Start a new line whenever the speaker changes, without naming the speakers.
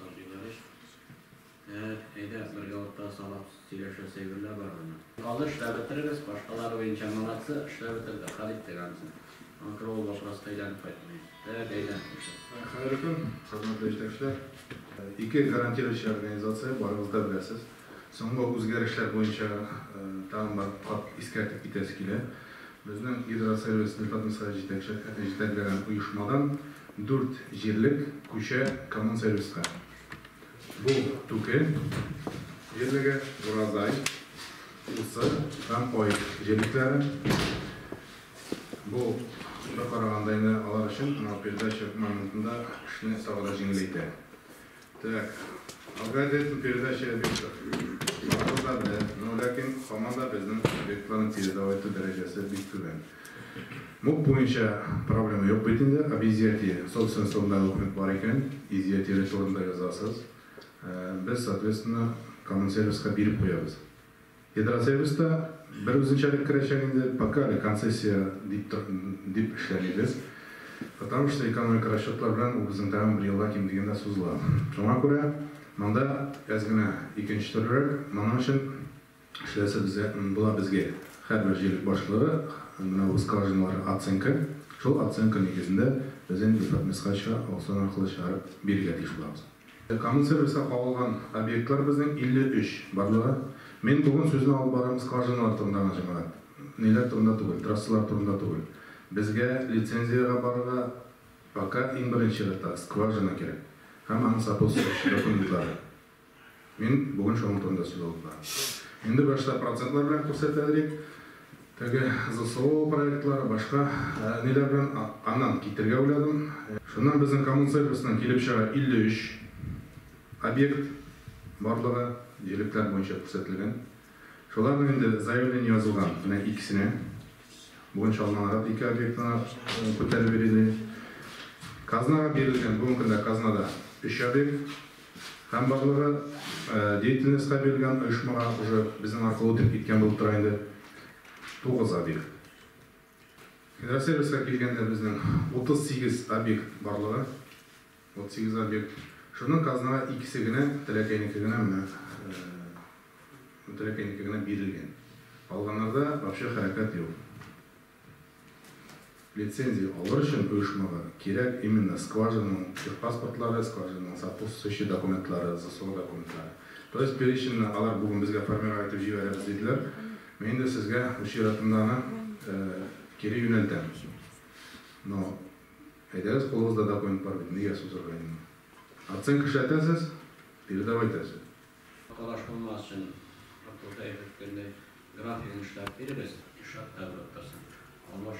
ясап җибәреш. Әйдә, бергә урта салып сөйләшәсе әйберләр бар менә. Калды, эшләп бетерегез, башкалары буенча молодцы, эшләп бетердек, хәл иттек анысын. Аңа күрә ул вопроска әйләнеп кайтмый. Так, әйдә.
Хәерле көн, хөрмәтле җитәкчеләр. Ике гарантирующий организация, барыгыз да беләсез. Соңгы үзгәрешләр буенча тагын бер кат искәртеп китәсе килә. Безнең Гидросервис Илфат Мисхаевич җитәкләгән оешмадан дүрт җирлек күчә Коммунсервиска. Бу Түке җирлеге, Уразай, Усы һәм Ой җирлекләре. Бу бер караганда инде алар өчен менә передача моментында эшне тагы да җиңеләйтә. Так, алгоритм передачи объектов. Барыбыз да белә, но ләкин һаман да безнең объектларны передавать итү дәрәҗәсе бик түбән. МУП буенча проблема юк бит инде, об изъятии собственность турында документ бар икән, изъятие турында язасыз. Без, соответственно, Коммунсервиска биреп куябыз. Гидросервиста бер үзенчәлек керәчәк инде, пока әле концессия дип дип эшләмибез. Потому что экономик расчетлар белән ул безнең тагын бер елга ким дигәндә сузыла. Шуңа күрә монда әз генә икенче төрлерәк, моның өчен эшләсе безгә була безгә һәрбер җирлек башлыгы менә бу скважиналарга оценка, шул оценка нигезендә без инде Илфат Мисхачка аукцион аркылы чыгарып бирергә тиеш булабыз. Коммунсервиска кагылган объектлар безнең 53 барлыгы. Мин бүген сүзне алып барам скважиналар турында гына, җәмәгать. Ниләр турында түгел, трассалар турында түгел. Безгә лицензиягә барырга пока иң беренче чиратта скважина кирәк һәм аның сопутствующий документлары. Мин бүген шуның турында сүз алып барам. Инде башта процентлар белән күрсәтәдерик. Теге ЗСО проектлары, башка ниләр белән аннан китергә уйладым. Шуннан безнең Коммунсервисның килеп чыга 53 объект барлыгы җирлекләр буенча күрсәтелгән. Шуларның инде заявление язылган менә икесенә. Бүген Чалманарат ике объектына күтәреп йөри. Казнага бирелгән бүгенге көндә казнада өч объект. Һәм барлыгы деятельностька бирелгән оешмага уже безнең аркылы үтеп киткән булып тора инде 9 объект. Гидросервиска килгәндә безнең 38 объект барлыгы, 38 объект. Шуның казнага икесе генә, Теләкәйнеке генә менә Теләкәйнеке генә бирелгән. Калганнарда вообще хәрәкәт юк. Лицензия алыр өчен оешмага кирәк именно скважинаның техпаспортлары, скважинаның сопутствующий документлары, ЗСО документлары. То есть переченьне алар бүген безгә формировать итеп җибәрәбез диделәр. Мин инде сезгә үз чиратымда аны кире юнәлтәм. Но әйдәгез, кулыгызда документ бар бит, нигә сузырга инде? Оценка эшләтәсез, передавать итәсез.
Талаш булмас өчен, Абдулдаев әйткәндәй, графигын эшләп бирегез, Илшат та белеп торсын. Алмаш.